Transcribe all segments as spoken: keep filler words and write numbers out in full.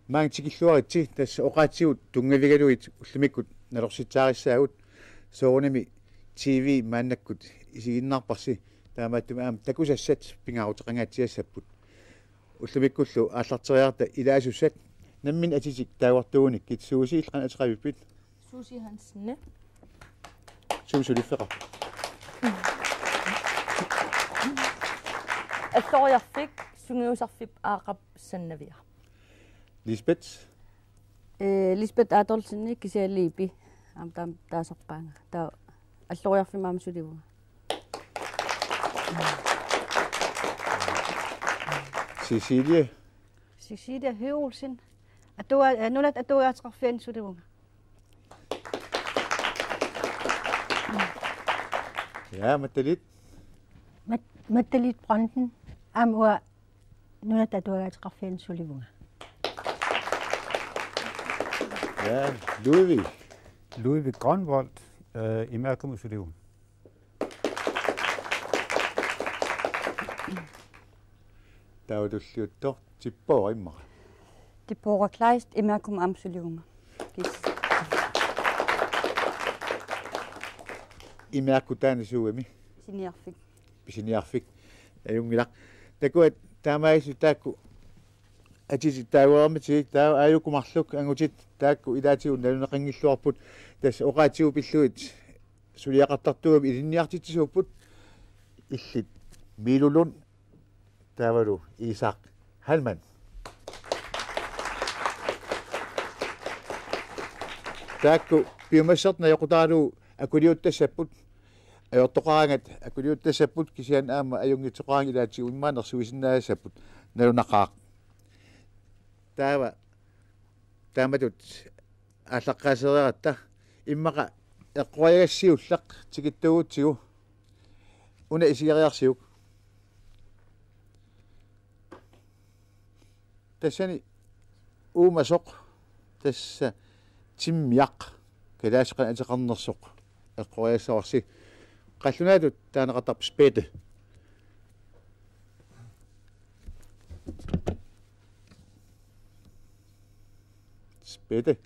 Maanga tikilluaritsi, tassa oqaatsigut tunngavigalugit ullumikkut nalorsitsaarissaagut, soorunami T V maannakkut isiginnaarparsi, taamaattumik aamma takusassat pingaaruteqangaatsiassapput. Ullumikkullu aallarteriarta ilaasussat namminneq atitik taagortuunikkit. Suusi, illit qanoq ateqavippit? Suusi Hansen. Sumi suliffeqarpa? Alloriarfik, sungiusarfik Aaqap Sannavia. Lisbeth? Ee, Lisbeth Adolfsen, kisianni Ipi. Aamma taama taasarpaanga. Taava alloriarfimmi aamma sulivunga. Cecilie? Cecilia Høgh Olsen. Atua-, eh, Nunatta Atuagaateqarfianni sulivunga. Ja, Matalit. Mat-, Matalit Branden. Aamma uanga Nunatta Atuagaateqarfianni sulivunga. Ja, Ludvig. Ludvig Grønvold, øh, Imercumut sulivunga. Taava tulliuttoq Tippora immaqa. Tippora Kleist, Imercumut aamma sulivunga. Kiitos. Imercu taanna suugami? Pisiniarfik. Pisiniarfik. Ajunngilaq. Takuat taamaasillutik taakku atitik taaguarmatigik, taava aajuku marluk angutit taakku ilaatigut naluneqanngilluarput, tassa oqaatsigut pillugit suliaqartartuugami ilinniartitsisuupput. Illit Milu Lund taavalu Isak Heilmann. Taakku piumassuseq najoqqutaralugu akuliuttassapput, ajortoqaraangat akuliuttassapput, kisianni aamma ajunngitsoqaraangat ilaatigut immaqa nersuisinnaassappat, nalunaqaaq. Taava taamatut aallaqqaasereeratta immaqa eqqoriagassi ulloq tikittuugutsigu, una isigeriarsiuk. Tassani uumasoq, tassa timmiaq, kalaallisut qanoq ateqarnersoq eqqoriassavarsi. Qallunaatut taaneqartarpoq spætte. Spætte.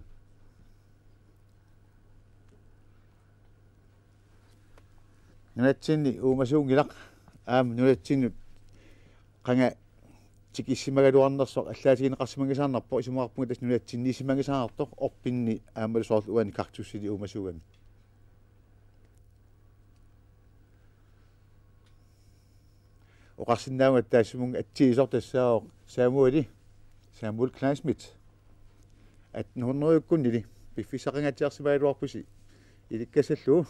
Nunatsinni uumasuunngilaq, aamma nunatsinnut qanga tikissimagaluarnersoq allaatigineqarsimanngitsoq, isumaqarpunga tassa nunatsinniissimanngitsoq, orpinni aammalu soorlu uani kaktusili uumasuugami. Oqarsinnaavunga taassumunnga atsiisoq tassaavoq Samueli, Samuel Kleinschmidt. Atten hundrede-kkunnili piffissaqangaatsiarsimagaluarpusi ilikkassallugu.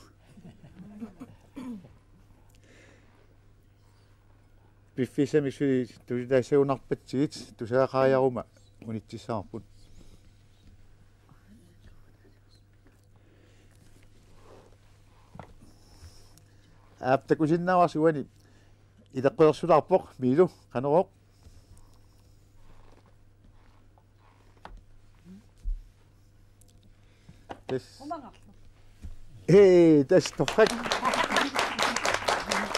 Piffissamik suli tusitaassagunarpatsigit tusagaqariaruma unitsissavarput. Aap, takusinnaavarsi uani ileqqorsulaarpoq, Miilu, qanorooq? Tassa. Hej, tassa torrak.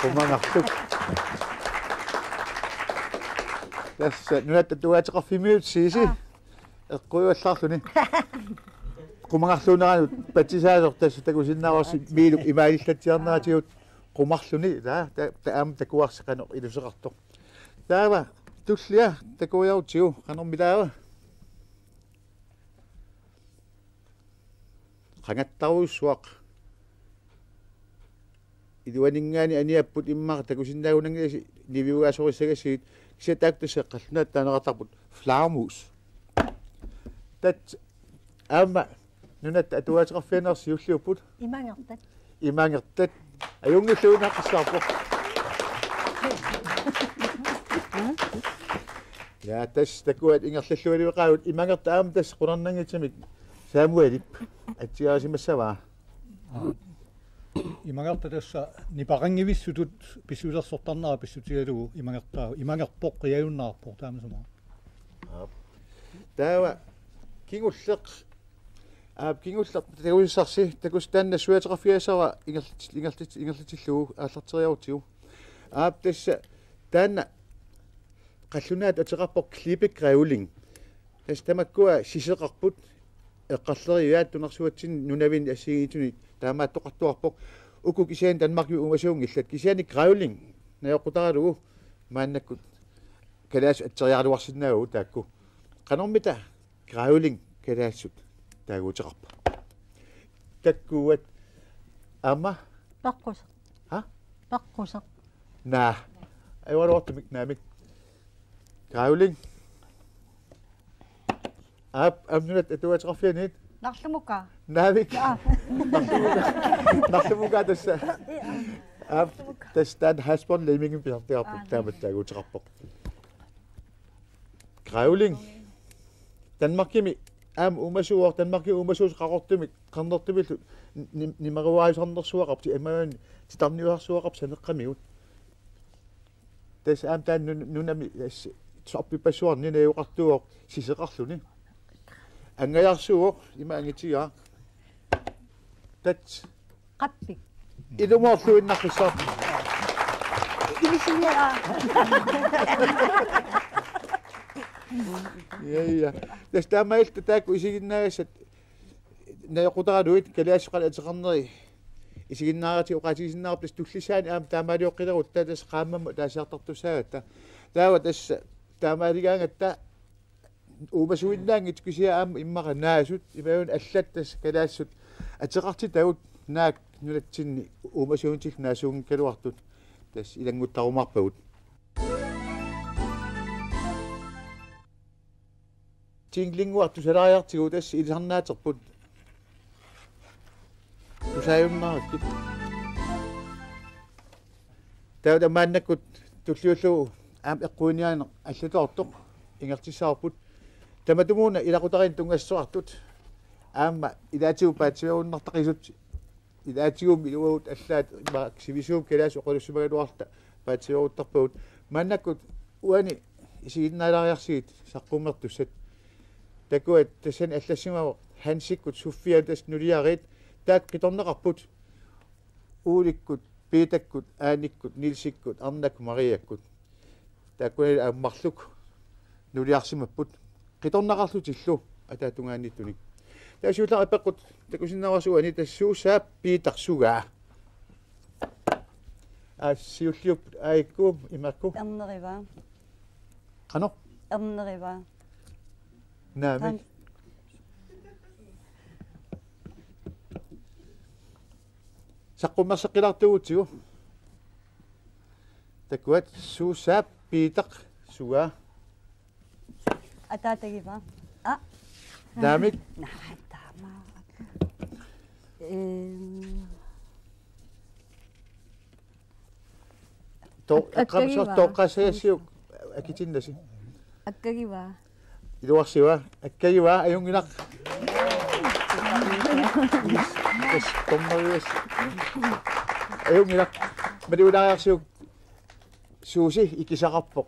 Qumangarluk. Tassa Nunatta Atuagaateqarfimmiut, Siisi. Aa. Eqquivallaarluni. Qumangarluuneranut patsisaasoq tassa takusinnaavarsi Miiluk imaalillatsiarneratigut qumarluni, ta, ta, ta aamma takuarsi qanoq iluseqartoq. Taava tullia takujarutsigu, qanormi taava? Qangattarujussuaq. Iluaninngaanniit aniapput immaqa takusinnaagunanngilasi niviugaasorissagassigit, kisianni taakku tassa qallunaatut taaneqartarput flagermus. Tassa aamma Nunatta Atuagaateqarfianeersoq siulliupput. Imangertat. Imangertat. Ajunngilluinnaaqqissaarpoq. Ja, tassa takuat ingerlallualiveqaagut, imangertat aamma tassa qularnanngitsumik Samuelip atsiaasimassavaa. Imangertat tassa nipeqanngivissutut pissusilersortarnera pissutigalugu imangertaa-, imangerpoq qiajunnaarpoq taamasuma. Aap. Taava kingulleq. Aap, kingulleq takusassarsi, takuss-, taanna suliaqarfigassara ingerlat-, ingerlat-, ingerlatillugu aallarteriarutsigu. Aap, tassa taanna qallunaatut ateqarpoq Klippe Grævling. Tassa tamakkua siseqarput, eqqarleriaat nunarsuatsinni nunavinnit assigiinngitsunik taamaattoqartuarpoq. Uku kisianni Danmarkimi uumasuunngillat, kisianni grævling najoqqutaralugu maannakkut kalaallisut atseriaraluarsinnaavugut taakku. Qanormita grævling kalaallisut taaguuteqarpa? Takkuat aamma. Paqquseq. Ha? Paqquseq. Naa. Ajoraluartumik, naamik. Grævling. Aap, aamma nunat atugaasaqarfianit. Narlumuka. Naamik. Aa. Narlumuka. Narlumuka tassa. Aap, tassa taanna halsbåndlegemingi pisartagarput. Aa, taama taaguuteqarpoq. Grævling. Danmarkimi aamma uumasuuvoq, Danmarkimi uumasuusoq Qaqortumik qernertumillu ni-, nimeruarisarnersuaqarpoq, imaluunniit titarniusarsuaqarpoq saneqqamigut. Tassa aamma taanna nun-, nunami tassa sorpippassuarni najugaqartuuvoq siseqarluni. Angajarsuuvoq, ima angitigaa. Tat. Qappik. Ilumoorluinnarfissaq. Ilisinia. Ja, ja. Tassa taamaalilluta taakku isiginnaagassat najoqqutaraluit kalaallisut qanoq ateqarneri isiginnaaratik oqaatigisinnaavarput, tassa tullissaani aamma taamaalioqqilerutta, tassa qaammammut ataasiartortussaagatta. Taava tassa taamaaligaangatta uumasuinnaanngitsut, kisianni aamma immaqa naasut, imaluunniit allat tassa kalaallisut ateqartitagut naak nunatsinni uumasuunitillu naasuunngikkaluartut tassa ilannguttarumaarpagut. Jinglinnguaq tusalaariartigu tassa ilisarnaaterput. Tusaajunnarakkit. Taava maannakkut tulliullugu aamma eqquiniaaneq allatoortoq ingerlatissavarput. Tamatumuuna ilaqutariinnut tunngassuseqartut aamma ilaatigut paatsiveerunnartaqisut, ilaatigummi iluagut allaat, immaqa sivisuumik kalaallisut oqalussimagaluarluta paatsiveeruttarpagut. Maannakkut uani isiginnaalaariarsigit saqqummertussat. Takuat tassani allassimavoq Hansikkut Sofia, tassa nuliariit, taakku qitornaqarput. Uulikkut, Piitakkut, Aanikkut, Nielsikkut, Arnakkut, Mariakkut. Taakkunani aamma marluk nuliarsimapput. Qitornaqarlutillu ataatungaaniittunik. Taava siulleq apeqqut takusinnaavarsi uani, tassa suusaap Piitaq sugaa? Aa, siulliup aajuku imaakku. Ernerivaa. Qanoq? Ernerivaa. Naamik. Tan- Saqqummerseqqilaartuugutsigu. Takuat, suusaap Piitaq sugaa? Ataatagivaa. Aa. Naamik. Naa, taama. Ehm. To-, Ak-, akkam so-, akkagivaa. Toqqassagasiuk akitinnasi. Akkagivaa. Iluarsiva. Akkagivaa, ajunngilaq. Tassa dommeriusi. Ajunngilaq. Maliulaariarsiuk Suusi ikisaqarpoq.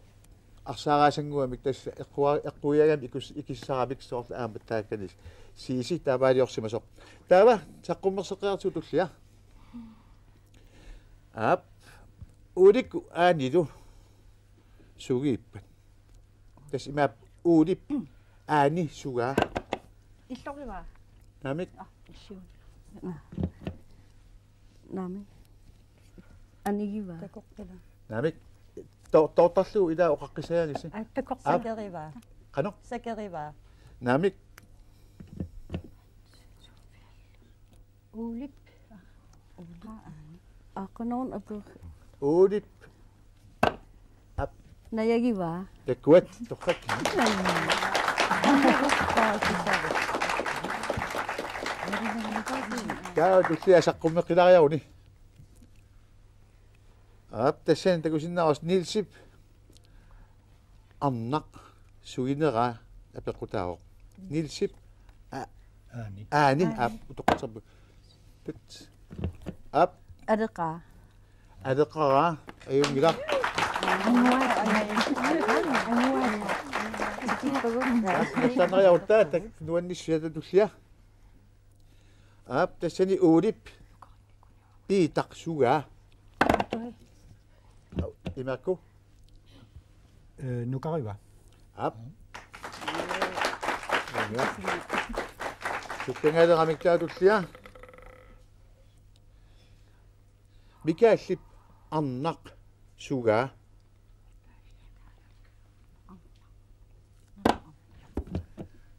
Arsaaraasanguamik tassa eqqua-, eqquiagami ikus-, ikissaramik soorlu aamma taakani. Siisi taamaaliorsimasoq. Taava saqqummerseqqilaartigu tullia. Aap. Uulikkut Aanilu sugiippat? Tassa imaappoq Uulip Aani sugaa? Illorivaa. Naamik. Ah, illu. Naamik. Anigivaa. Takoqqila. Naamik. To-, toortarlugu ilaa oqaqqissagigissi. Aa, takoqqila. Aap. Sakerivaa. Qanoq? Sakerivaa. Naamik. Uulip. Aa, qanoq apeq? Uulip. Aap. Najagivaa. Takuat, torrak. Taava tullia saqqummeqqilaariaruni. Aap, tassani takusinnaavarsi Nielsip arnaq sugineraa apeqqutaavoq. Nielsip a-, Aani. Aani, aap, utoqqatserput. Pit. Aap. Aleqaa. Aleqaraa, ajunngilaq. Aap, nassaaneriarutta, tak, nuannissuata tullia. Aap, tassani Uulip Piitaq sugaa? Au, imaakku? Eh, nukarivaa. Aap. Ja. Sukkangaleramik taava tullia. Mikaallip arnaq sugaa?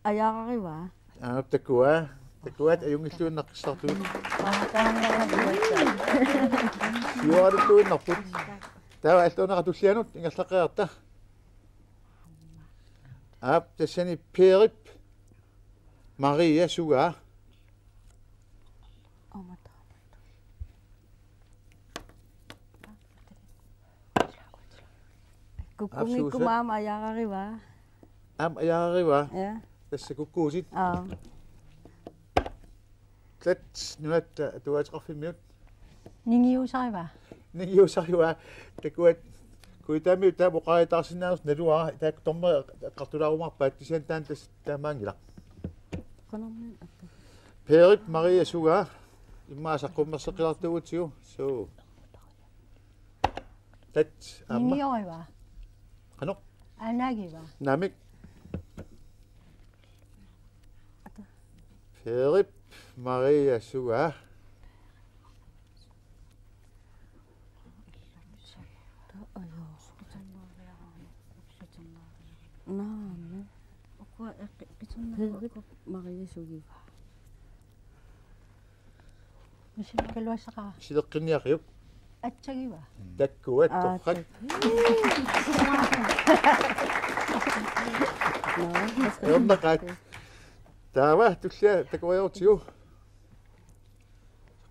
Ajaararivaa. Aap, takuat. Takuat ajunngilluinnaqqissaartut. Siuaraluttuinnarput. Taava alluunera tullianut ingerlaqqaarta. Aap, tassani Perip Maria sugaa? Kukkunngikkuma aamma ajaararivaa. Aamma ajaararivaa? Ja. Tassa kukkuusit? Aa. Tassa nunatta atuateqarfimmiut. Ningiusarivaa. Ningiusarivaa. Takuat kuitaamiut taama oqariataarsinnaanersoq naluara, taakku dommeri eqqartulaarumaarpaat, kisianni taanna tassa taamaanngilaq. Qanormi appa. Perip Maria sugaa? Immaqa saqqummerseqqilaartuugutsigu. Suu. Tassa aamma. Ningiorivaa. Qanoq? Anagivaa. Naamik. Perip Maria sugaa? Naamik. Perip Maria sugivaa? Misilikkaluassaqaara. Sileqqinniaqiuk. Atsagivaa. Takuat. Aa, torrak. Ajornaqaaq. Taava tullia takoriartigu.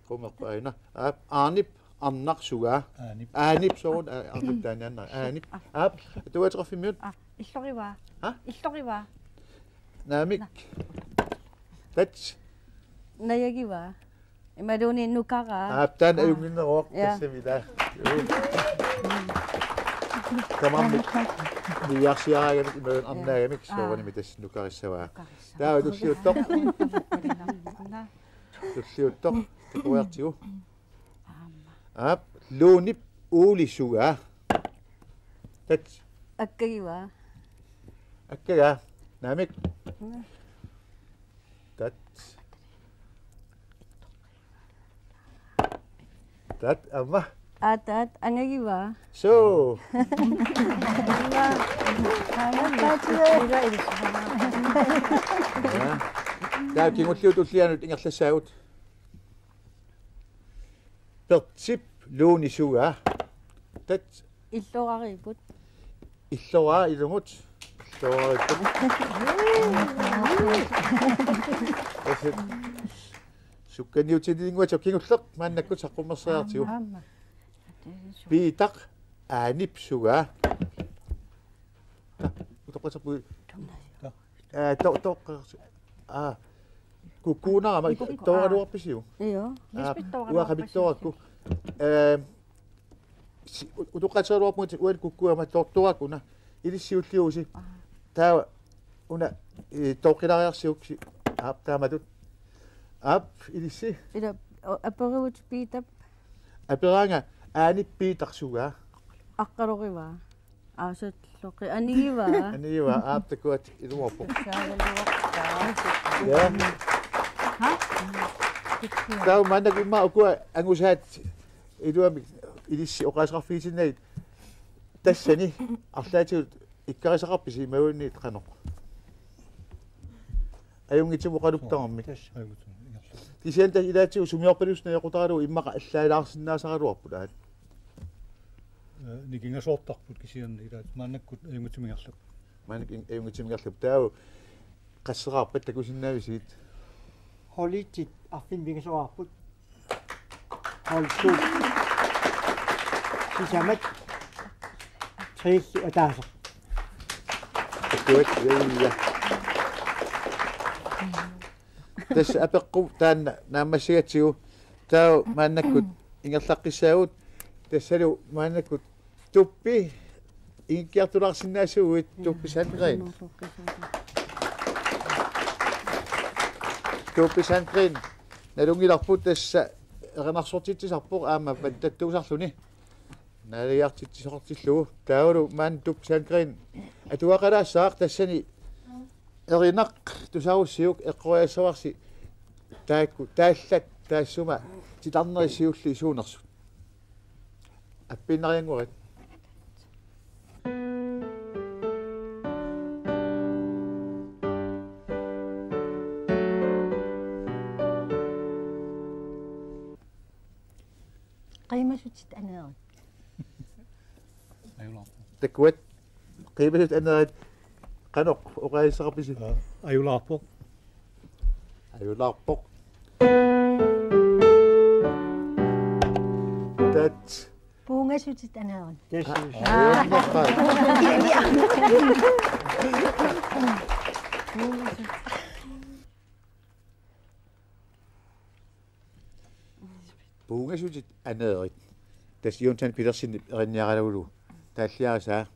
Qumerpa aina. Aap, Aanip arnaq sugaa? Aanip. Aanip soorlu, aa, Aanip taanna. Aanip. Aap, atuateqarfimmiut? Aa, illorivaa. Ha? Illorivaa. Naamik. Tassa. Najagivaa. Imaluunniit nukaraa. Aap, taanna ajunnginneruvoq. Ja. Tassami taava. Juu. Tamarmik niiarsiaraagamik imaluunniit arnaagamik, ja, soorunami tassa nukarissavaa. Nukarissavaa. Taava tulliuttoq. Tulliuttoq. Takoriartigu. Aap, Luunip Uuli sugaa? Tassa. Akkagivaa. Akkagaa. Naamik. Tassa. Tassa aamma. Aat, aat, angagivaa. Suu. Angagivaa. Ja. Taava kingulliup tullianut ingerlassaagut. Pertip Luuni sugaa? Tassa. Illorariipput. Illoraa ilumut. Illorariipput. Tassa. Sukkanniutilinnguatsiaq kingulleq maannakkut saqqummerseriartigu. Aamma. Piitaq Aanip sugaa? Utoqqatserput. Aa, to-, to-, aa, kukkuunarama. Kukku-, tooraluarpisiuk? Aa. Io. Aa, Lisbeth tooraluarpasiuk? Uanga qavittorakku. Ee, si-, u-, utoqqatseruarpunga uani kukkuama toortorakkuna. Ilissi ulliusi. Aa. Taava una, ee, tooqqilaariarsiuk si-, aap, taamatut. Aap, ilissi. Ila, o-, aperivugut Piitap. Aperaanga Aanip Piitaq sugaa? Aqqalorivaa. Aasalloqi anigivaa. Anigivaa, aap, takuat ilumoorpoq. Saagaluarpaa. Ja. Ha? Taava maannakkut immaqa ukua angusaat iluamik ilissi oqaaseqarfigitinnagit. Tassani arlaatigut ikkarisaqarpisi imaluunniit qanoq? Ajunngitsumik oqaluttarami. Tassa ajunngitsumik ingerlavoq. Kisianni tassa ilaatigut sumiorpalussuit najoqqutaralugu immaqa allaalaarsinnaasaraluarput aat. Ee, nikingasoortarput kisianni ilaat maannakkut ajunngitsumik ingerlavoq. Maannakkut in-, ajunngitsumik ingerlavoq. Taava qasseraarpat takusinnaavisigit? Holdit arfineq-pingasoraarput. Hold to. Sisamat. Trilli ataaseq. Takuat, ja, ja. Tassa apeqqut taanna naammassigatsigu. Taava maannakkut ingerlaqqissaagut. Tassalu maannakkut Tuppi ingikkiartulaarsinnaasuuguit, Tuppi Sandgreen. Tuppi Sandgreen. Nalunngilarput tassa erinarsortitsisarpoq aamma pattattuusarluni. Naalagiartitsisoqartillugu. Taavalu maani Tuppi Sandgreen atuaqalaassaaq tassani Erinaq tusarussiuk eqqoriassavarsi taakku taallat taassuma titarnerit siulliit suunersut. Appiinnariannguarit. Qiimasutit aneerit. Ajulaarpoq. Takuat. Qiimasutit aneerit. Qanoq oqaasissaqarpisi? Aa, ajulaarpoq. Ajulaarpoq. Tat. Puungasutit aneerit. Tassa. Aa. Ajulaarpoq. Puungasutit aneerit. Tassa Jonathan Petersenip erinniaralugu. Taalliarisaa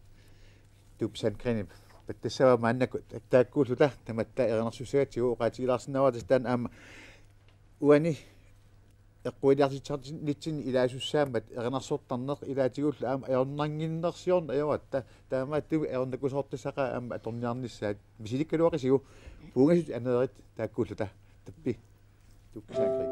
Tup Sandgrenip. Pattassavaa maannakkut taakkuulluta tamatta erinarsussagatsigu oqaatigilaarsinnaavara tassa taanna aamma uani eqquiliartitsisarnitsinni ilaasussaammat erinarsortarneq ilaatigullu aamma ajornannginnersiorneq ajoratta taamaattumik ajornakusoortassaqaaq aamma atorniarnissaat misilikkaluaqisigu puungasutit aneerit taakkuulluta tappi. Tup Sandgren.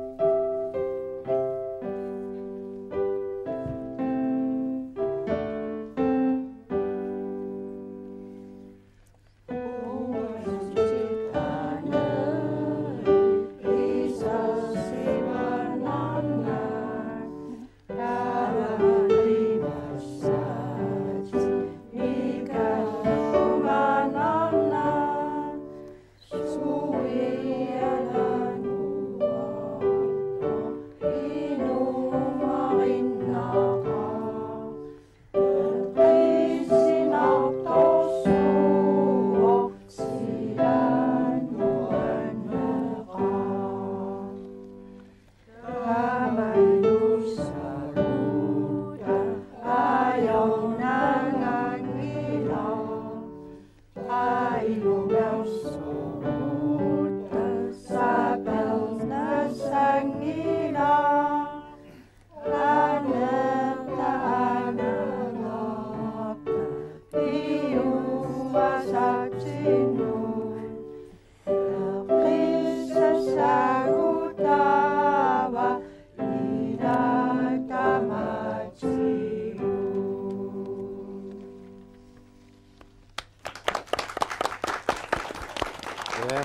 Ja,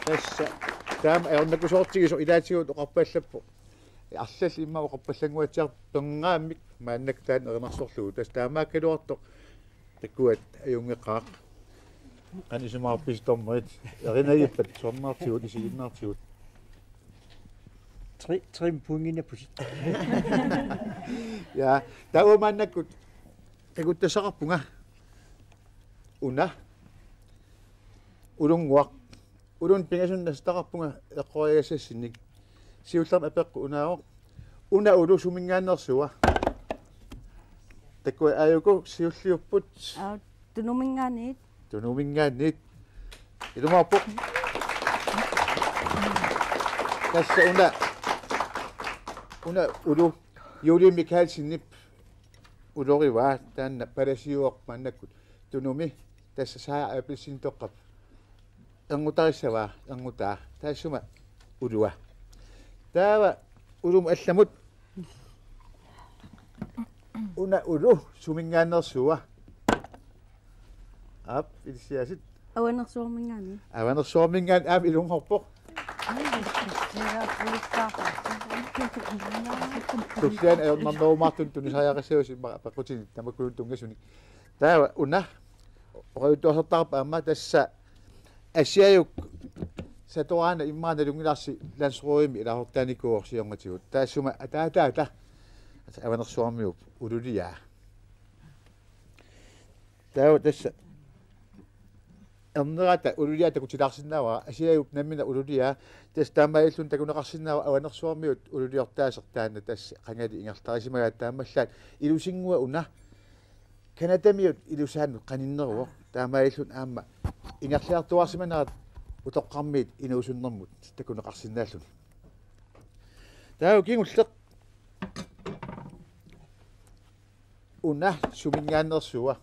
tassa. Taama ajornakusoortigisoq ilaatigut oqarpallappoq. Arlallit immaqa oqarpallannguatsiarpoq pernaammik maannakkut taanna erinarsorlugu. Tassa taamaakkaluartoq takuat ajunngeqaaq. Qanoq isumaqarpisi dommerit? Erinagippat suornaartigut, isiginnaartigut. Tre, tre pointinnapputit. Ja, taava maannakkut takuttassaqarpunga. Una. Ulunnguaq. Ulunut pingasunut nassuttaqarpunga eqqoriagassassinnik. Siullermik apeqqut unaavoq. Una ulu suminngaanneersua? Takuat aajuku siulliupput. Aa, Tunuminngaanniit. Tunuminngaanniit. Ilumoorpoq. Tassa una, una ulu Julie Michaelsenip ulorivaa taanna palasiuvoq maannakkut Tunumi, tassa Sara Abelsenitoqqap. Erngutarissavaa, erngutaa. Taassuma ulua. Taava ulumut allamut. Una ulu suminngaanneersua? Aap, ilissiasit. Avanersuarminngaanniit. Avanersuarminngaanniit aamma ilunngorpoq. Tulliani ajornarnerumaartunut tunisariaqassagusi immaqa apeqqutinik tamakkununnga tunngasunik. Taava una oqaluttuarsartarput aamma tassa Asiajuk Satoraana immaqa nalunngilarsi landsrådimi ilaasortaanikuuvoq siornatigut. Taassuma ataataata Avanersuarmiup ululiaa. Taava tassa ernerata ululiaa takutilaarsinnaavara, Asiajup nammineq ululiaa, tassa taamaalilluni takuneqarsinnaavoq Avanersuarmiut ululiortaaseq taanna tassa qangali ingerlarisimagaat taamaallaat Ilusinnguaq una Canadamiut Ilusaanut qaninneruvoq, taamaalilluni aamma ingerlaartuaarsimanerat utoqqarmiit inuusunnermut takuneqarsinnaalluni. Taava kingulleq. Una suminngaanneersua?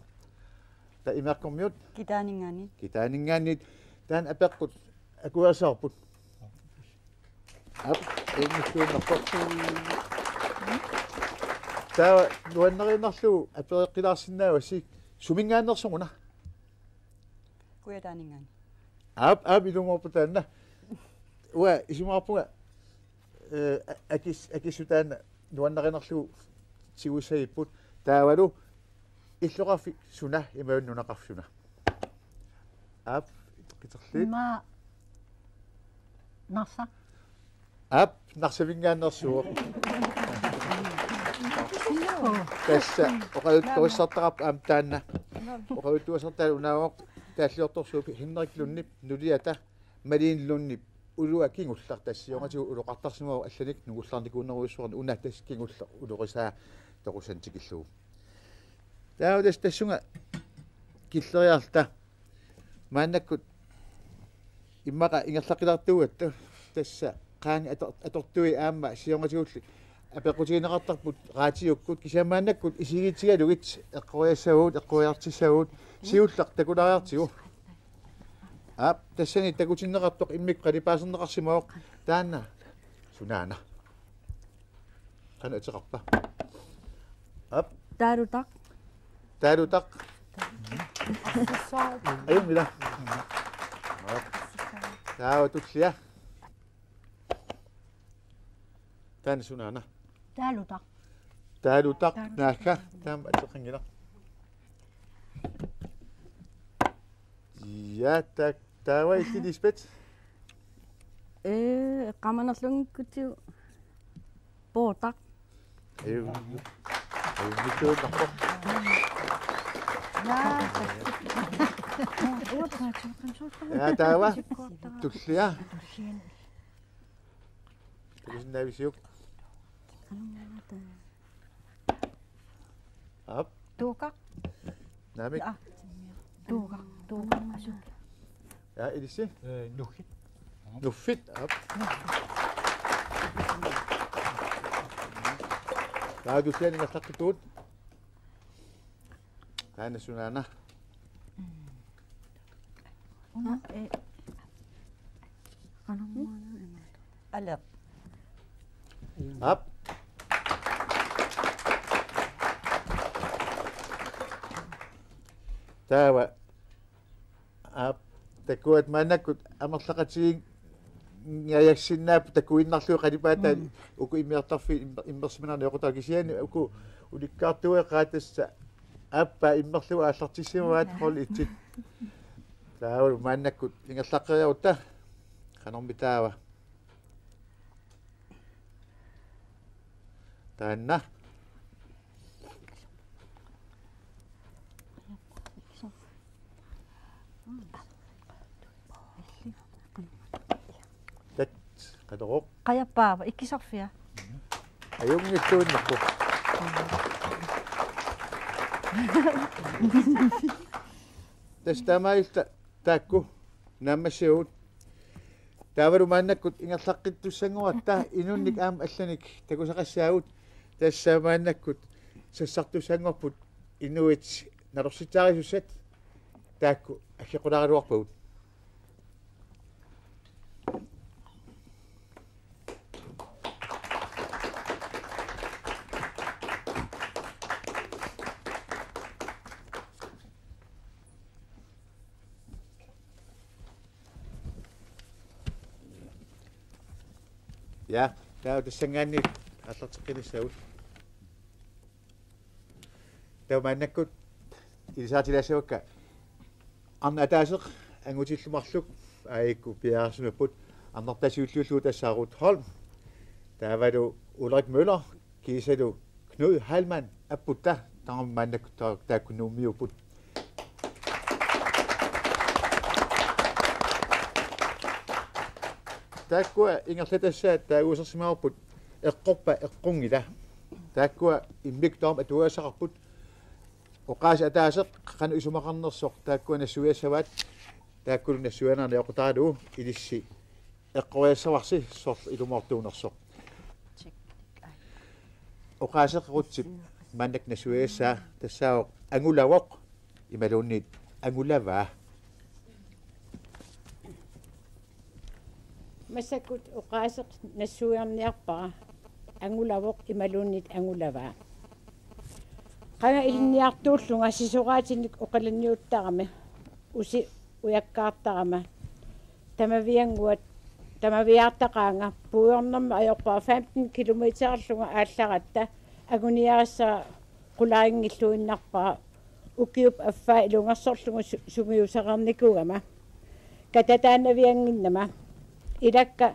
Taava imeqqormiut? Kitaaninngaanniit. Kitaaninngaanniit. Taanna apeqqut akuerisaarput. Aap, innissuinnarpoq. Taava nuannariinnarlugu apereqqilaarsinnaavasi suminngaanneersoq una. Kujataaninngaanniit. Aap, aap, ilumoorpoq taanna. Uanga isumaqarpunga, eh, a-, akis-, akissut taanna nuannariinnarlugu tigussagipput. Taavalu illoqarfik suna imaluunniit nunaqarfik suna? Aap, qiterliit. Ima Narsaq. Aap, Narsaminngaanneersuuvoq. Tassa oqaluttuassartaqarpoq aamma taanna. Oqaluttuassartaa unaavoq taalliortorsuup Henrik Lundip nuliata Malene Lundip ulua kingulleq, tassa siornatigut uloqartarsimavoq allanik nungullarnikuunerujussuarnik, una tassa kingulleq ulorisaa toqussani tikillugu. Taava tassa tassunga killeriarluta. Maannakkut immaqa ingerlaqqilaartuugatta, tassa qaangi ator-, atortui aamma siornatigulli apeqqutigineqartarput raatiukkut, kisianni maannakkut isigiitsigalugit eqqoriassavagut, eqqoriartussavagut, siulleq takulaariartigu. Aap, tassani takutinneqartoq immikkut qalipaaserneqarsimavoq, taanna sunaana? Qanoq ateqarpa? Aap. Taalutaq. Taalutaq. Ajunngilaq. Aap. Taava tullia. Taanna sunaana? Taalutaq. Taalutaq. Taalutaq. Naagga. Taama ateqanngilaq. Ja, tak. Taava illit, Lisbeth? Ee, eqqaamanerlunngikkutsigit poortaq. Aju. Ajunngitsuinnarpoq. Ja, taava. Tullia. Takusinnaavisiuk? Aap. Tuukaq. Naamik. Aa. Tuukaq. Tuukaq. Asuk. Ja, ilissi? Ee, nuffit. Nuffit. Aap. Taava tulliani ingerlaqqittugut. Taanna sunaana? Una, ee, qanormaana imaattoq. Aleq. Aap. Taava. Aap, takuat maannakkut amerlaqatigiinngajassinnaavoq takuinnarlugu qalipaatai. Mm. Uku immiartarfiit immer-, immersimaneranni oqutaq, kisianni uku ulikkaartueqaat tassa aappaa immerlugu aallartissimavaat, hold et-it. Taavalu maannakkut ingerlaqqeriarutta. Qanormi taava? Taanna. Tat, qatoroq. Qajappaava, ikkisarfia. Ajunngitsuinnarpoq. Tassa taamaalilluta taakku naammassivagut. Taavalu maannakkut ingerlaqqittussanngoratta inunnik aamma allanik takusaqassaagut. Tassa maannakkut sassartussanngorput inuit nalorsitsaarisussat, taakku aggequlaaraluarpagut. Ja, taava tassanngaanniit aallarteqqinissagut. Taava maannakkut ilisaritilaassavakka arnat ataaseq angutillu marluk, aajuku piareersimapput, arnartaat siulliullugu tassa Ruth Holm. Taavalu Ulrik Møller, kiisalu Knud Heilmann, apputta, tamarmik maannakkut ta-, taakku Nuummiupput. Taakkua ingerlatassaat taaguusersimavarput Eqqorpa eqqunngila. Taakkua immikkut tamarmik atuagassaqarput. Oqaaseq ataaseq qanoq isumaqarnersoq taakkua nassuiassavaat, taakkulu nassuiaannarneq oqutaralugu, ilissi eqqoriassavarsi soorlu ilumoortuunersoq. Oqaaseq Ruthip maannakkut nassuiassaa tassaavoq angulavoq imaluunniit angulavaa. Massakkut oqaaseq nassuiarniarpara, angulavoq imaluunniit angulavaa. Qanga ilinniartuullunga sisoraatinik oqalanniuttarama, usi ujakkaartarama, tamaviannguat, tamaviaartaqaanga, puigornermik ajorpara femten kilometerlunga aallaratta, anguniarissara qularinngilluinnarpara, ukiup affaa ilungersorlugu su-, sungiusareernikuugama. Katataanaviannginnama, ilakka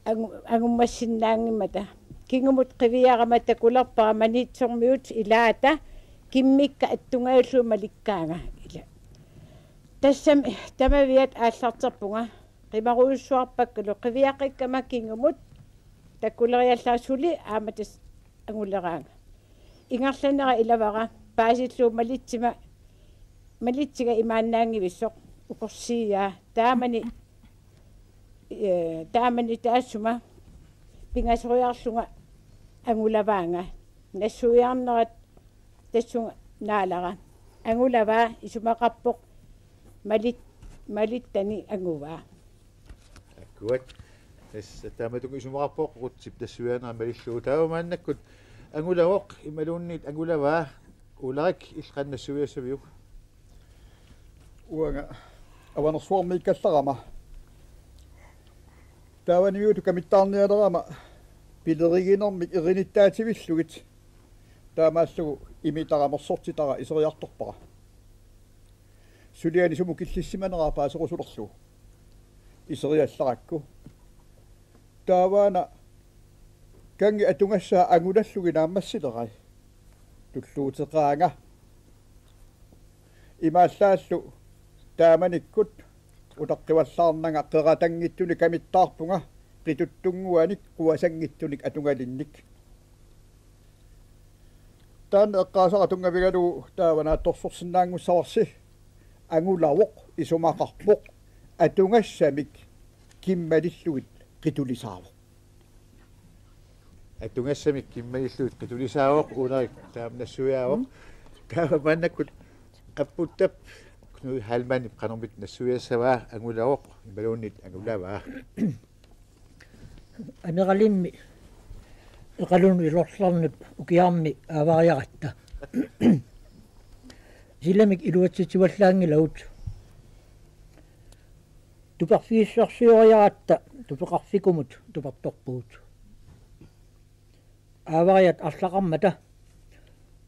angu-, angummassinnaanngimmata. Kingumut qiviarama takulerpara Maniitsormiut ilaata, kimmikka attungajullugit malikkaanga. Ila. Tassami tamaviat aallarterpunga, qimarujussuarpakkalu, qiviaqikkama kingumut takuleriallara suli aamma tassa anguleraanga. Ingerlanera ilavara paasillugu malitsima, malitsiga imaannaanngivissoq, ukorsiiaa, taamani, ee, taamani taassuma pingasoriarlunga angulavaanga. Nassuiarnerat tassunga naalara. Angulavaa isumaqarpoq, malit-, malittani anguvaa. Akkuat. Tassa taamatut isumaqarpoq Ruthip nassuiaanera malillugu. Taava maannakkut angulavoq imaluunniit angulavaa, Ulrik, illit qanoq nassuiassaviuk? Uanga Avanersuarmiikkallarama taavaniutut kamittaarnialerama pileriginermik erinittaativillugit, taamaallugu imitara mersortitara iseriartorpara. Suliani sumut killissimanera paaserusulerlugu iseriallarakku. Taavaana kanngi atugassaa angulallugit naammassilerai. Tulluuteqaanga. Imaallaallu taamanikkut utaqqivallaarnanga qeratanngitsunik kamittaarpunga, qituttunnguanik quasanngitsunik atugalinnik. Taanna eqqaasara tunngavigalugu taava naatsorsorsinnaanngussavarsi. Angulavoq isumaqarpoq atugassamik kimmalillugit qitulisaavoq. Atugassamik kimmalillugit qitulisaavoq, Ulrik taama nassuiaavoq. Mm. Taava maannakkut qapputtap Knud Heilmannip qanormita nassuiassavaa, angulavoq imaluunniit angulavaa? Aneralimmi Eqalunut Ilorlernut ukiarmi aavariaratta. Silamik iluatsitsivallaanngilagut. Tuperfigissarsioriaratta tupeqarfikumut tupertorpugut. Aavariat arlaqarmata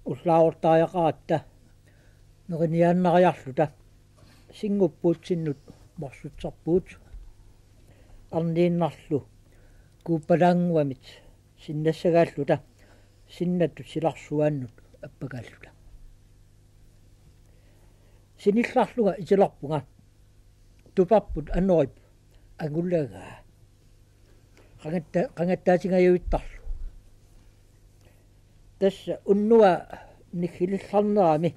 ullaarortariaqaratta neriniaannariarluta sinnguppuutsinnut morsutserpugut. Arniinnarlu kuuppalaannguamit sinnassagaalluta sinnattut silarsuaannut appakaalluta. Sinillarlunga itilerpunga tuperput anorip angulagaa. Qangatta-, qangattaatingajavittarlu. Tassa unnuaq niggilillarnerami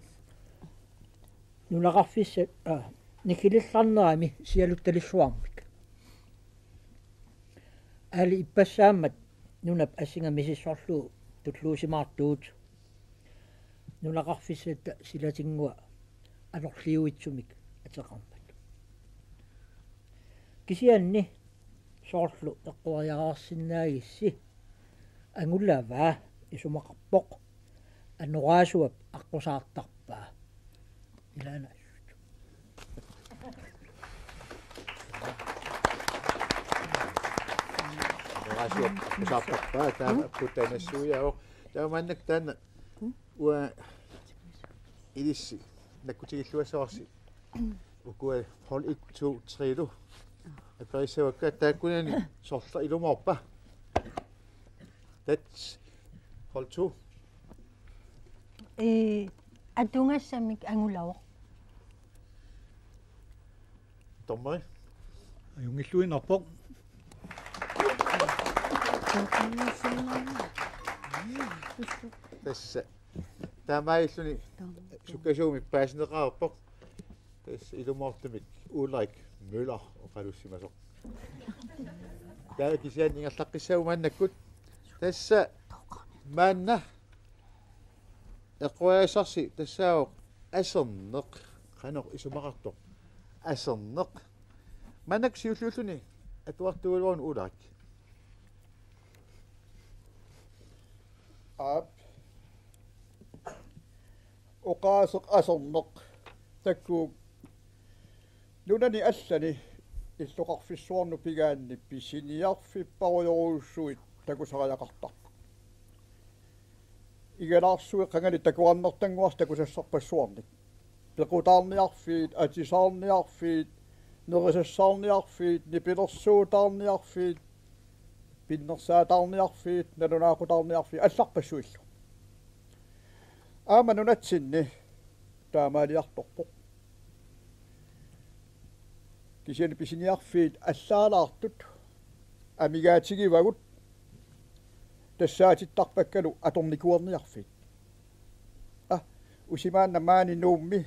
nunaqarfissat, aa, niggilillarnerami sialuttalissuarmik. Aali ippassaammat nunap assinga misissorlugu tulluusimaartugut. Nunaqarfissatta silatinngua anorliuitsumik ateqarmat. Kisianni soorlu eqquariareersinnaagissi, angulavaa isumaqarpoq, anoraasuap aqqusaartarpaa. Ilaana assut. Anoraasuap aqqusaartarpaa, taama apputtaanassuiaavoq. Taamaannak taanna uanga ilissi nakkutigilluassavarsi. Ukua hold et, to, tre-lu aperissavakka, taakkunani sorleq ilumoorpa? Tat, hold to. Ee, atugassamik angulavoq. Dommeri. Ajunngilluinnarpoq. Tassa. Taamaalilluni sukkasuumik paasineqareerpoq. Tassa ilumoortumik Ulrik Møller oqalussimasoq. Taava kisianni ingerlaqqissaagut maannakkut. Tassa maanna eqquaasarsi tassaavoq aserneq. Qanoq isumaqartoq? Aserneq. Maannakkut siulliulluni Atuartuugaluaruni Ulrik. Aap. Oqaaseq aserneq. Takuuk nunani allani illoqarfissuarnut pigaanni pisiniarfipparujorujussuit takusariaqartarput. Igalaarsuit qangali takuarnertannguarsi takusassarpassuarnik. Pequtaarniarfiit, atisaarniarfiit, nerisassaarniarfiit, nipilersuutaarniarfiit, pinnersaataarniarfiit, nalunaaqutaarniarfiit, allarpassuillu. Aamma nunatsinni taamaaliartorpoq. Kisianni pisiniarfiit allaalaartut amigaatigivagut tassaatittarpakkalu atornikuerniarfiit. Aa, usimaanna maani Nuummi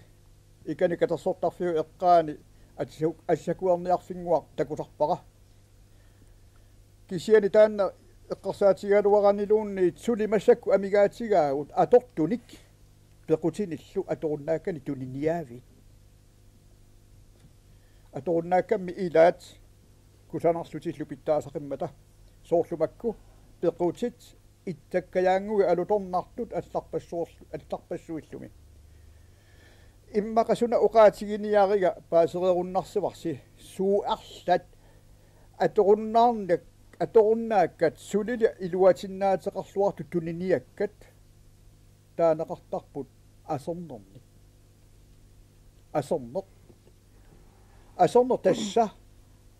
ikani katersortarfiup eqqaani atisa-, atisakuerniarfinnguaq takusarpara. Kisianni taanna eqqarsaatigigaluaraniluunniit suli massakkut amigaatigaagut atortunik pequtinillu atorunnaakkanik tuniniaaviit. Atorunnaakkammi ilaat kusanarlutillu pitsaasaqimmata soorlu makku pequtit itsakkajaannguit alutornartut allarpassuorlu-, allarpassuillumi. Immaqa suna oqaatiginiariga paasereerunnarsivarsi suut arlaat atorunnaarnak-, atorunnaakkat sulili iluatinnaateqarluartut tuniniakkat taaneqartarput asernernik. Aserneq. Aserneq tassa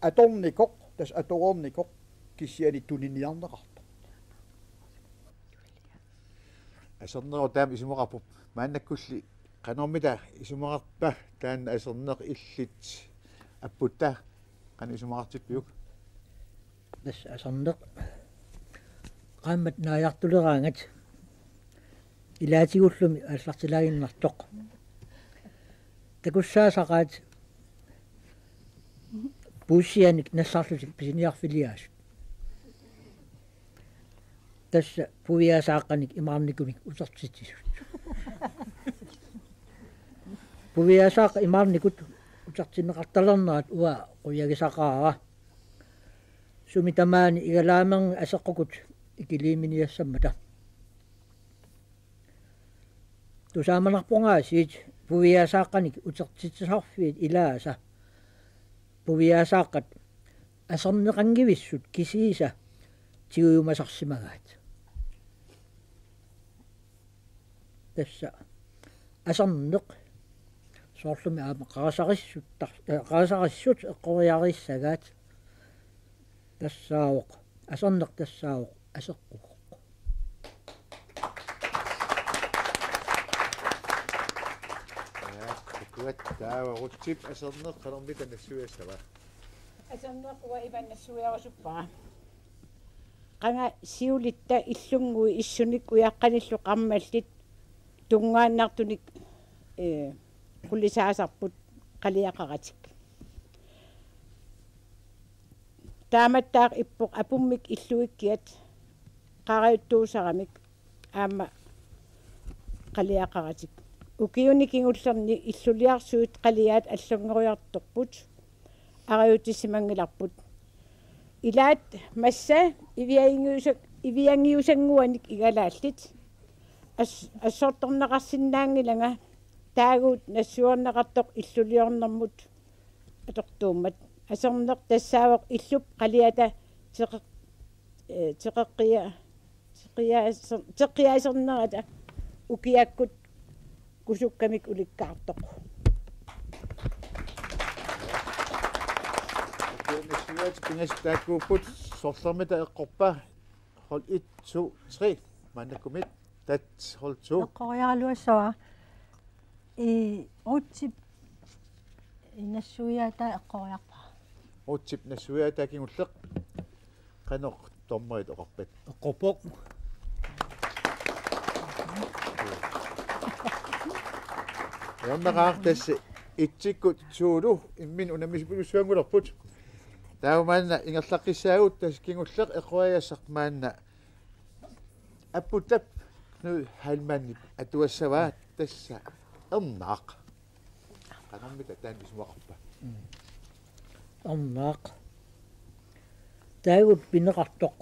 atornikoq, tassa atoreernikoq kisianni tuniniarneqartoq. Asernerup taama isumaqarpoq. Maannakkulli qanormita isumaqarpa taanna aserneq illit Apputta, qanoq isumaqartippiuk? Tassa aserneq qaammat naajartuleraangat ilaatigullumi aallartilaaginnartoq. Takussaasaqaat puussianik nassarlutik pisiniarfiliaasut. Tassa puviasaaqqanik imaarnikunik utertitsisut. Puviasaaqqat imaarnikut utertinneqartalernerat uanga qujagisaqaara. Sumi tamaani igalaamerngit aseqqukut ikiliiminiassammata. Tusaamanarpungaasiit puviasaaqqanik utertitsisarfiit ilaasa puviasaaqqat aserneqanngivissut kisiisa tigujumasarsimagaat. Tassa aserneq soorlumi aamma qarasarissuttar-, eh, qarasarissut eqqoriarissagaat. Tassaavoq, aserneq tassaavoq aseqquvoq. Ja, takuat taava Ruthip aserneq qanormita nassuiassava? Aserneq uanga imannak nassuiarusuppara. Qanga siulitta illunnguit issunik ujaqqanillu qarmallit tunngaannartunik, eh, qulisaasarput qaliaqaratik. Taamattaaq ippoq apummik illuikkiat qarajuttuusaramik aamma qaliaqaratik. Ukiuni kingullerni illuliarsuit qaliaat allanngoriartorput, arajutissimanngilarput. Ilaat massa iviangiusa-, iviangiusannguanik igalaallit as-, assortorneqarsinnaanngilanga taaguut nassuiarneqartoq illuliornermut atortuummat. Aserneq tassaavoq illup qaliata teqe-, eh, teqeqqia-, teqqiaaser-, teqqiaasernerata ukiakkut kusukkamik ulikkaartoq. Ukiut nassuiaatit pingasut taakkuupput, sorlermita eqqorpa? Hold et, to, tre. Maannakkumit. Tat, hold to. Eqqoriaraluassavara. I Ruthip nassuiaataa eqqoriarpara. Ruthip nassuiaataa kingulleq. Qanoq dommerit oqarpat? Eqqorpoq. Hjørneraar tassa etsikkut to-lu imminnut unammisippulussuanngulerput. Taava maanna ingerlaqqissaagut, tassa kingulleq eqqoriassaq maanna Apputtap Knud Heilmannip atuassavaa, tassa Ernaaq. Qanormita taanna isumaqarpa? Ernaaq. Taagut pineqartoq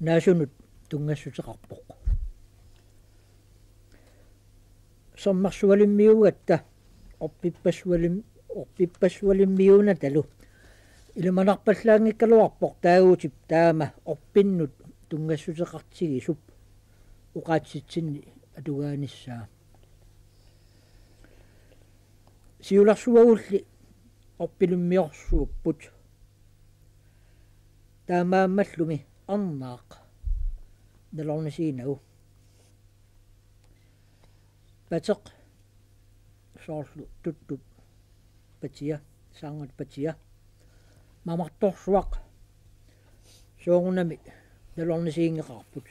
naasunut tunngassuteqarpoq. Sermersualimmiuugatta orpippassualim-, orpippassualimmiuunatalu ilimanarpallaanngikkaluarpoq taagutip taama orpinnut tunngassuteqartigisup oqaatsitsinni atugaanissaa. Siulersuagulli orpilimmiorsuupput. Taamaammallumi Ernaaq nalornisiginagu. Pateq soorlu tuttup patia, sangat patia. Mamartorsuaq soorunami nalornisiginngeqaarput.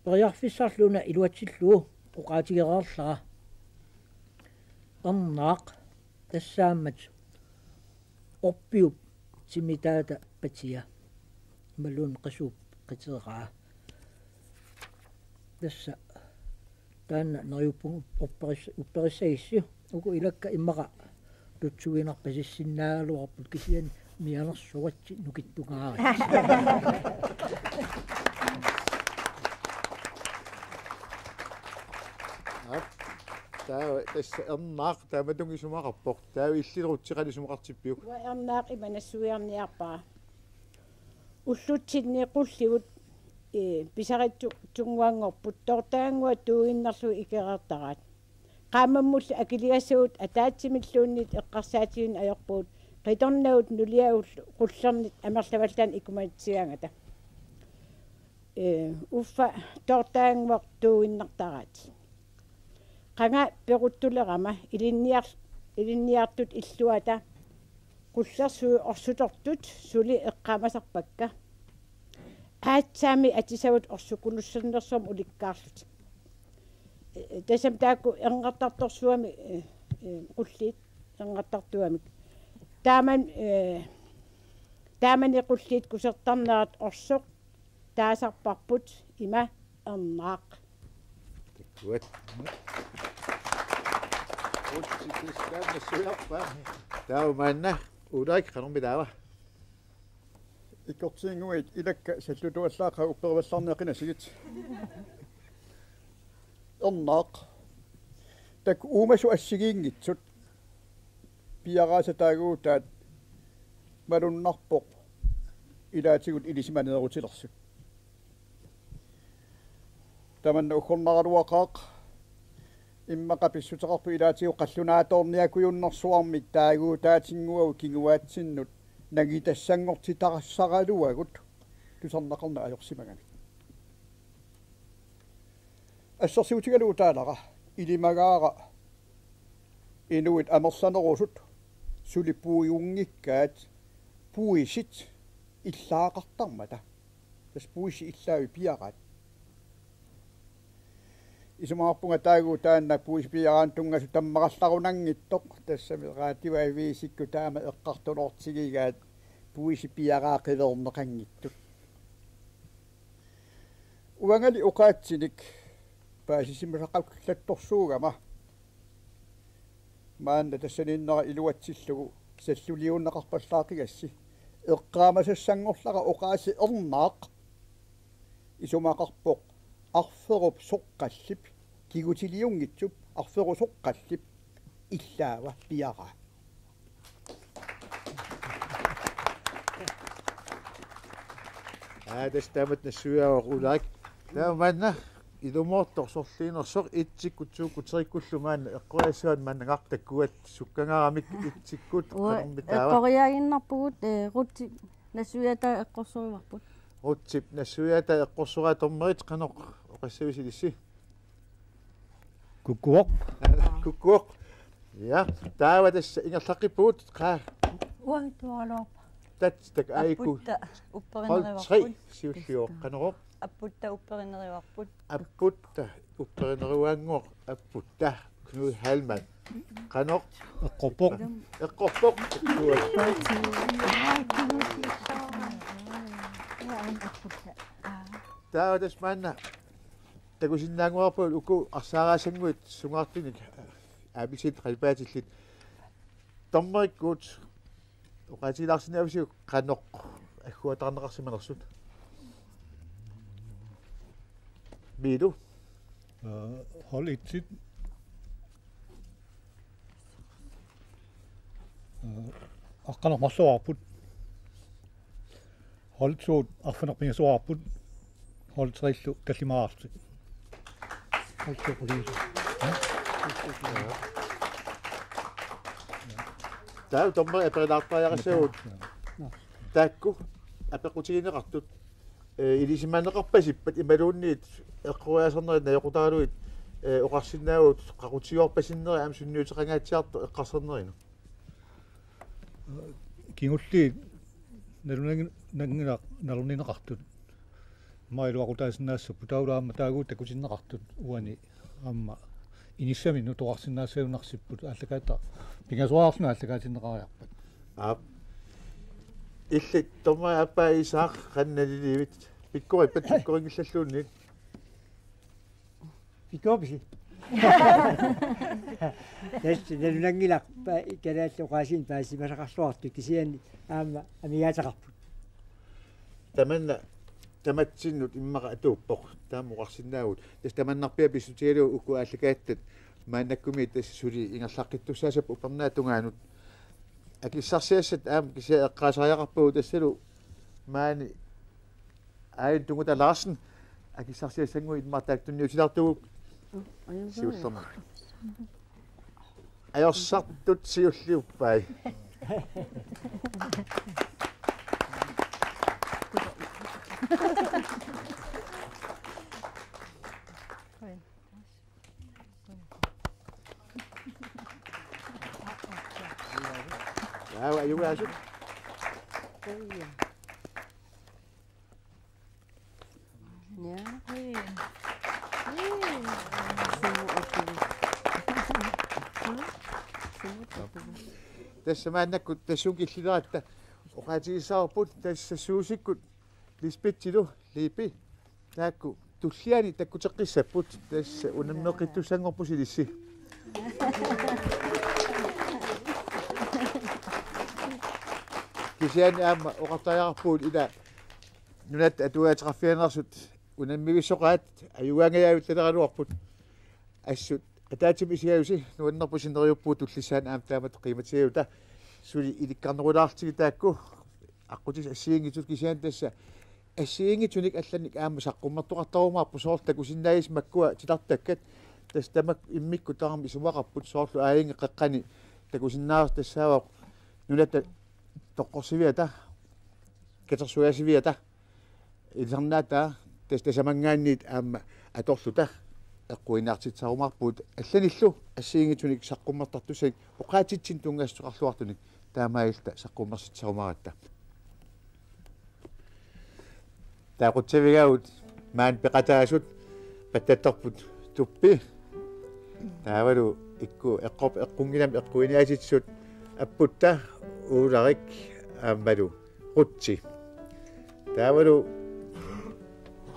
Periarfissarlu una iluatsillugu oqaatigereerlara. Ernaaq tassaammat orpiup timitaata patia. Imaluunniit qisuup qiteraa. Tassa taanna neriuppunga upperis-, upperissagissi. Uku ilakka immaqa tutsuiginarpasissinnaagaluarput kisianni mianersoratsi nukittugaarassi. Aap, taava tassa Ernaaq taamatunga isumaqarpoq. Taava illit Ruthi qanoq isumaqartippiuk? Uanga Ernaaq ima nassuiarniarpara. Ullutsinni qullivut, ee, pisaritsut tunnguanngorput, toortagannguaq tuuginnarlugit ikereertaraat. Qaammammullu akiligassavut ataatsimilluunniit eqqarsaatigineq ajorpugut, qitornagut nuliavut qullernit amerlavallaannut ikumatigaangata. Ee, uffa toortagannguaq tuuginnartaraat. Qanga peruttulerama ilinniar-, ilinniartut illuata qullersuit orsutortut suli eqqaamasarpakka. Aatsaammi atisavut orsukulussannersuarmik ulikkaarlutik. Ee, tassami taakku erngertartorsuarmik, ee, ee, qulliit erngertartuarmik. Taaman-, ee, taamani qulliit kusertarnerat orsoq taasarparput ima Ernaaq. Takkuat. Utsitsis taanna sujarpa. Taava maanna Ulrik qanormi taava? Ikortiinnguit ilakka sallutuallaaqaaq upperivallarneq qinasigit. Ernaaq. Taakku uumasut assigiinngitsut piaraasa taaguutaat malunnarpoq ilaatigut ilisimaneerutilersut. Tamanna uggornaraluaqaaq immaqa pissuteqarpoq ilaatigut qallunaatoorniakujunnersuarmik taaguutaatinnguagut kinguaatsinnut nangitassanngortitarassaraluagut tusarnaqarneq ajorsimagamik. Assersuutigalugu taalara ilimagaara inuit amerlanerusut suli puigunngikkaat puisit illaaqartarmata. Tassa puisi illaavi piaraat. Isumaqarpunga taaguutaanna puisi piaraanut tunngasut tammarallarunanngitsoq, tassami raatiuaviisikkut taama eqqartunoortigigaat puisi piaraa qiverneqanngitsut. Uangali oqaatsinik paasisimasaqallattorsuugama maanna tassaniinnera iluatsillugu salluliunneqarpallaaqigassi eqqaamasassanngorlara oqaasii Ernaaq isumaqarpoq arferup soqqallip kigutiliunngitsup arferup soqqallip illaava piaraa. Aa, tassa taamatut nassuiaavoq Ulrik. Taava maanna ilumoortoq sorliinersoq etsikkut tookkuteriikkullu maanna eqqoriassavaat maanna ngartakkuat sukkangaaramik etsikkut. Uanga qanormi taava? Eqqoriaaginnarpugut, ee, Ruthip nassuiaataa eqqorsorivarput. Ruthip nassuiaataa eqqorsoraa dommerit qanoq oqassavisilissi? Kukkuvoq. Kukkuvoq. Ja, taava tassa ingerlaqqippugut qaa. Uanga tuaraluarpa. Tat tak aiku. Apputta upperineruarput. Hold tre siulliuvoq qanorooq. Apputta upperineruarput. Apputta upperineruanngooq apputta Knud Heilmann. Qanoq? Eqqorpoq. Eqqorpoq. Taava tassa maanna takusinnaannguarput uku arsaaraasanguit sungaartunik appelsiinit qalipaatillit. Dommerikkut Oqaatigilaarsinnaavisiuk qanoq agguataarneqarsimanersut? Miilu. Aa, hold etsit. Aa, aqqaneq-marloqarput. Hold to arfineq-pingasoqarput. Hold tre-llu tallimaarlutik. Hold to qulingisoq. Taava dommerit aperilaartariaqassaagut. Taakku apeqqutigineqartut, ee, ilisimaneqarpasippat imaluunniit eqqoriaasarnerit najoqqutaraluit, ee, oqarsinnaavugut qaqutigoorpasinnerit aamma sunniuteqangaatsiartoq eqqarsarnerinut. Kingulliit nalunangi-, nanngilaq nalornineqartut. Aamma iluaqutaasinnaassapput, taavalu aamma taaguut takutinneqartut uani aamma inissaminnut oqarsinnaassagunarsipput aallakaata-, pingasoraarluni aallakaatinneqariarpat. Aap. Illit dommerit aappaa Isak, qanoq naliliivit? Pikkorippat, pikkorinngillalluunniit. Pikkoripisi? Tassa nalunanngilaq pa-, kalaallit oqaasiinik paasisimasaqarluartut kisianni aamma amigaataqarput. Tamanna tamatsinnut immaqa atuuppoq, taama oqarsinnaavugut. Tassa tamannarpiaq pissutigalugu uku aallakaattat maannakkumiit tassa suli ingerlaqqittussaassapput upernaap tungaanut. Akissarsiassat aamma kisianni eqqaasariaqarpagut tassalu maani Aajuna Tunguta Larsen, akissarsiassannguit immaqa taakku tunniutilaartugut siullermik. Ajorsartut siulliuppai. Taava ajugaasut. Ja. Tassa maannakkut tassunga killileratta oqaatigissavarput tassa Suusikkut Lisbethilu Liipi taakku tulliani takkuteqqissapput, tassa unammeqqittussanngorpusi ilissi. Kisianni aamma oqartariaqarpugut ila nunatta atuagaateqarfiginersut unammivissoqaat ajugaangajavillaleraluarput. Assut ataatsimut isigalusi nuannerpoq, sinneriuppugut tullissaani aamma taamatut qiimatigaluta suli ilikkarnerulaartigit taakku aqqutissat assigiinngitsut, kisianni tassa assigiinngitsunik allanik aamma saqqummertoqartarumaarpoq, soorlu takusinnaagissi makkua titartakkat, tassa tamakku immikkut tamarmik isumaqarput, soorlu aajinngit qeqqani takusinnaasoq tassaavoq nunatta toqqorsiviata, katersugaasiviata, ilisarnaataa, tassa tasamanngaanniit aamma atorluta eqquiniartitsisarumaarpugut allanillu assigiinngitsunik saqqummertartussanik oqaatsitsinnut tunngassuteqarluartunik taamaalilluta saqqummersitsisarumaaratta. Taava qutsavigaagut maani peqataasut, pattattorput Tuppi. Taavalu ikku eqqorp-, eqqunngilami eqquiniaatitsisut Apputta, Uularik aammalu Qutsi. Taavalu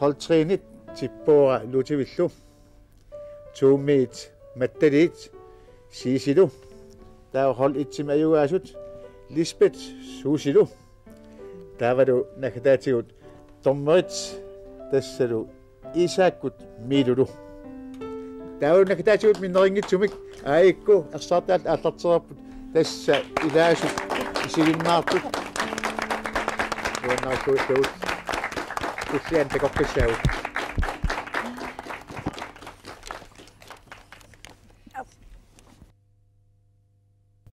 hold tre-nit Tippoora Lutevillu, to-miit Mattaliit Siisilu. Taava hold et-imi ajugaasut Lisbeth Suusilu. Taavalu naggataatigut dommerit tassalu Isakkut Miilulu. Taavalu naggataatigut minnerunngitsumik aajuku ersaartaallit aallartereerput, tassa ilaasut isiginnaartut. Nuannarigukku tulliani takoqqissaagut.